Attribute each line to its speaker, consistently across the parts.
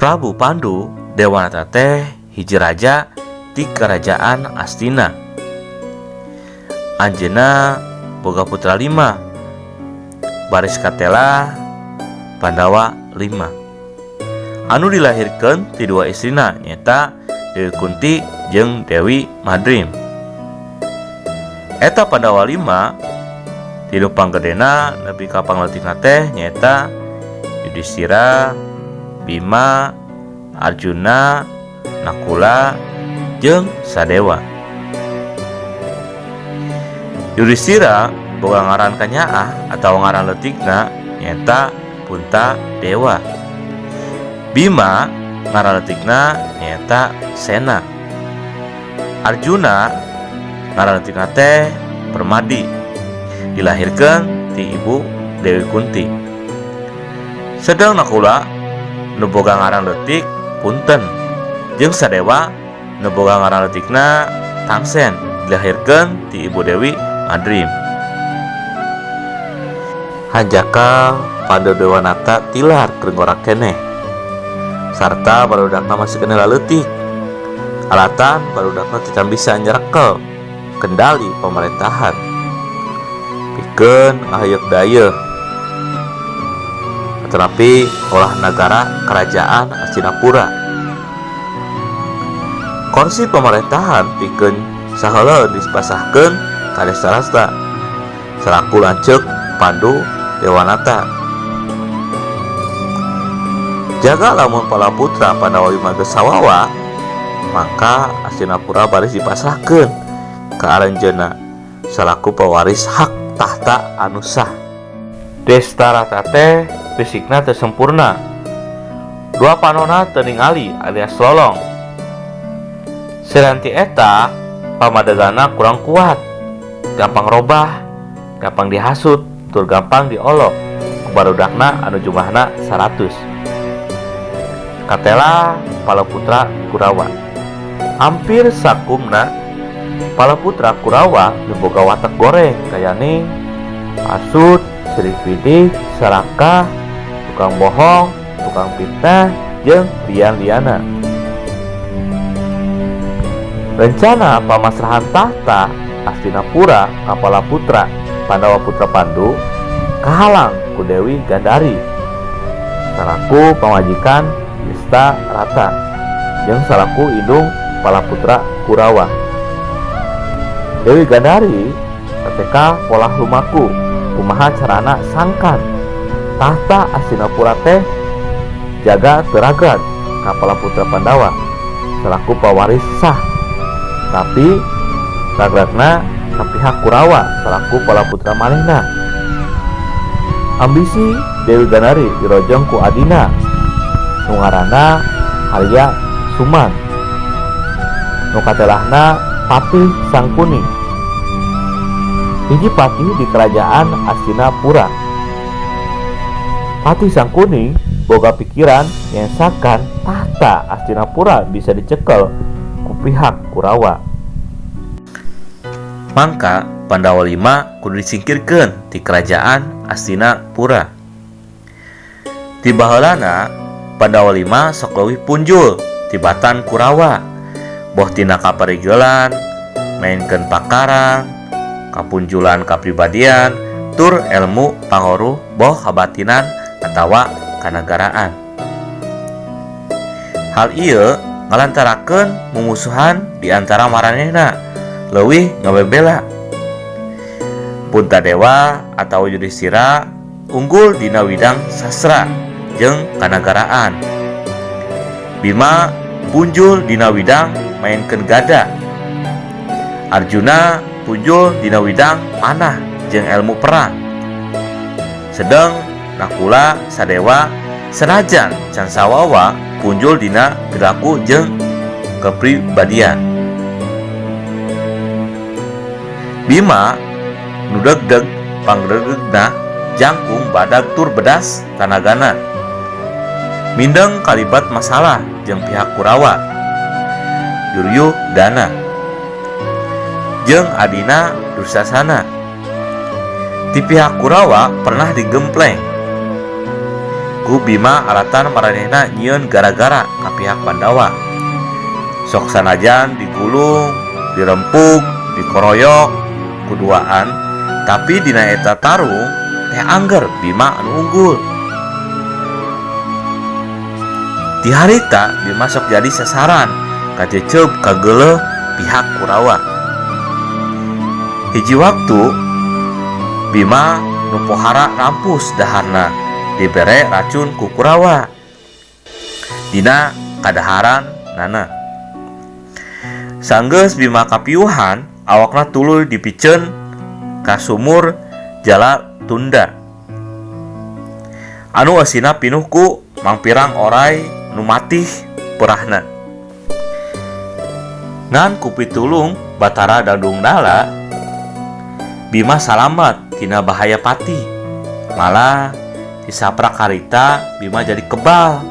Speaker 1: Prabu Pandu Dewanata teh hiji raja ti Kerajaan Astina. Anjeunna boga putra lima, baris katela Pandawa lima. Anu dilahirkeun ti dua istrina nyaeta Dewi Kunti jeung Dewi Madrim. Eta Pandawa lima ti nu panggedena nepi ka pangleutikna teh nyaeta Yudistira, Bima, Arjuna, Nakula, jeung Sadewa. Yudistira boga ngaran kanyaah atawa ngaran leutikna nyaeta Punta Dewa. Bima ngaran leutikna nyaeta Sena. Arjuna ngaran leutikna teh Permadi, dilahirkeun ti ibu Dewi Kunti. Sedeng Nakula nu boga ngaran leutik Punten jeung Sadewa nu boga ngaran leutikna Tangsen, dilahirkeun ti ibu Dewi Madrim. Hanjakal Pandu Dewanata tilar keur ngora keneh sarta barudakna masih keneh laleutik. Alatan barudakna teu can bisa nyerekel kendali pemerintahan pikeun ngahayeuk dayeuh tetapi olah nagara Kerajaan Astinapura. Kursi pemerintahan pikeun saheula dipasrahkeun ka Destarasta selaku lanceuk Pandu Dewanata. Jaga lamun pala putra Pandawa lima geus sawawa, maka Astinapura baris dipasrahkeun ka aranjeunna salaku pewaris hak tahta anu sah. Destarata teh fisikna teu sempurna. Dua panona teu ningali alias lolong. Salian ti eta, pamadegana kurang kuat, gampang robah, gampang dihasut, tur gampang diolok ku barudakna anu jumlahna 100. Katela pala putra Kurawa. Hampir sakumna pala putra Kurawa nu boga watak goreng kayaning hasut, silih pilih, sarakah, tukang bohong, tukang fitnah, jeung lian-liana. Rencana pamasrahan tahta Astinapura ka pala putra Pandawa putra Pandu kahalang ku Dewi Gandari salaku pamajikan Destarata jeung salaku indung pala putra Kurawa. Dewi Gandari tateka polah lumaku kumaha carana sangkan tahta Astinapura teh jaga teu ragrag ka pala putra Pandawa salaku pawaris sah, tapi ragragna ka pihak Kurawa salaku pala putra manehna. Ambisi Dewi Gandari dirojong ku adina nu ngaranna Harya Suman nu katelahna Patih Sangkuni, hiji patih di Kerajaan Astinapura. Patih Sangkuni boga pikiran yen sangkan tahta Astinapura bisa dicekel ku pihak Kurawa. Mangka Pandawa lima kudu disingkirkeun ti Kerajaan Astinapura. Ti baheulana Pandawa lima sok leuwih punjul tibatan Kurawa, boh tina kaparigelan, mainkeun pakarang, kapunjulan kapribadian, tur elmu pangoruh boh kabatinan atawa kanagaraan. Hal ieu ngalantarakeun mumusuhan di antara maranehna leuwih ngabebela. Puntadewa atau Yudistira unggul dina widang sastra jeung kanagaraan. Bima punjul dina widang mainkeun gada. Arjuna punjul dina widang panah jeung elmu perang. Sedeng Nakula Sadewa senajan can sawawa punjul dina perilaku jeung kepribadian. Bima nu degdeg pangdegdegna jangkung badag tur bedas tanagana. Mindeng kalibat masalah jeung pihak Kurawa, Duryudana jeung adina Dursasana. Ti pihak Kurawa pernah digempleng. Ku Bima alatan maranehna nyieun gara-gara ka pihak Pandawa. Sok sanajan digulung, dirempug, dikoroyok ku duaan, tapi dina eta tarung teh angger Bima anu unggul. Ti harita Bima sok jadi sasaran kacecep kageuleuh pihak Kurawa. Hiji waktu Bima nu pohara rampus daharna dibere racun ku Kurawa dina kadaharan nana. Sanggeus Bima kapiuhan, awakna tuluy dipiceun ka sumur Jala Tunda anu eusina pinuh ku mangpirang oray nu matih peurahna. Ngan ku pitulung Batara Dandung Nala, Bima salamat tina bahaya pati. Malah disaprak harita Bima jadi kebal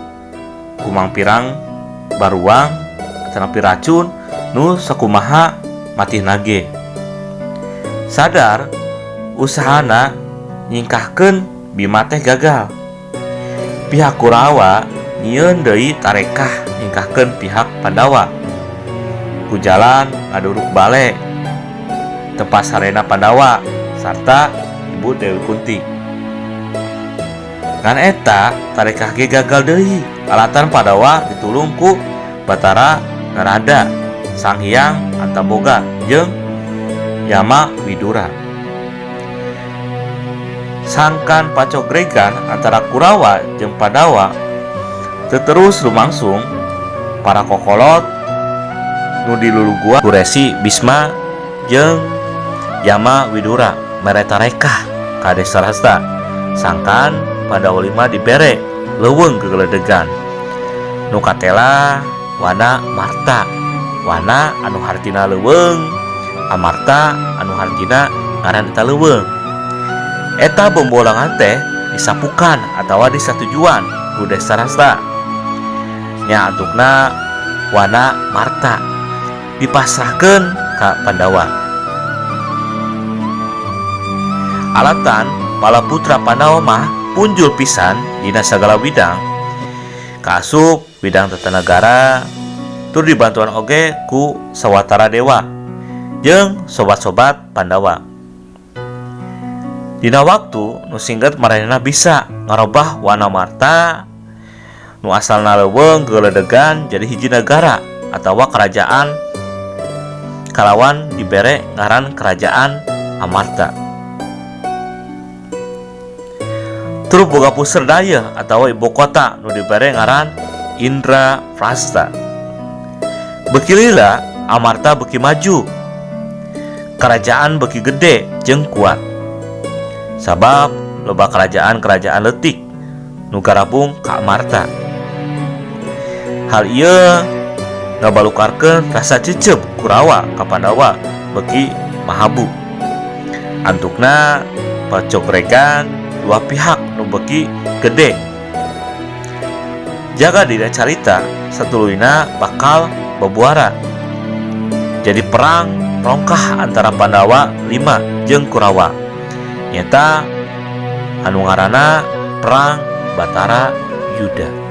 Speaker 1: ku mangpirang baruang atanapi racun nu sakumaha matihna ge. Sadar usahana nyingkahkeun Bima teh gagal. Pihak Kurawa nyieun deui tarekah nyingkahkeun pihak Pandawa. Ku jalan ngaduruk bale tepas sarena Pandawa sarta Ibu Dewi Kunti. Ngan eta tarekah ge gagal deui alatan Pandawa ditulung ku Batara Narada, Sang Hyang Antaboga jeung Yama Widura. Sangkan pacogregan antara Kurawa jeung Pandawa teu terus lumangsung, para kokolot nu diluluguan ku Resi Bisma jeung Yama Widura mere tarekah ka Destarasta sangkan Pandawa lima dibere leuweung gegeledegan nu katela wana Marta, wana anu hartina leuweung, Amarta anu hartina ngaran eta leuweung. Eta bombolangan teh disapukan atawa disatujuan ku Destarasta. Nya antukna wana Marta dipasrahkeun ka Pandawa. Alatan pala putra Pandawa mah punjul pisan dina sagala widang. Kaasup widang tata negara tur dibantuan oge ku sawatara dewa jeung sobat-sobat Pandawa. Dina waktu nu singget maranehna bisa ngarobah wana Marta nu asalna leuweung geuledegan jadi hiji nagara atawa kerajaan kalawan dibere ngaran Kerajaan Amarta. Tur boga puseur dayeuh atawa ibu kota nu dibere ngaran Indraprastha. Beuki lila Amarta beuki maju. Kerajaan beuki gede jeung kuat. Sabab loba kerajaan-kerajaan leutik nu garabung ka Amarta. Hal ieu ngabalukarkeun rasa cecep Kurawa ka Pandawa beuki mahabu. Antukna pacogregan dua pihak nu beuki gede. Jaga dina carita satuluyna bakal babuara. Jadi perang rongkah antara Pandawa 5 jeung Kurawa. Nyata anu ngaranna Perang Batara Yuda.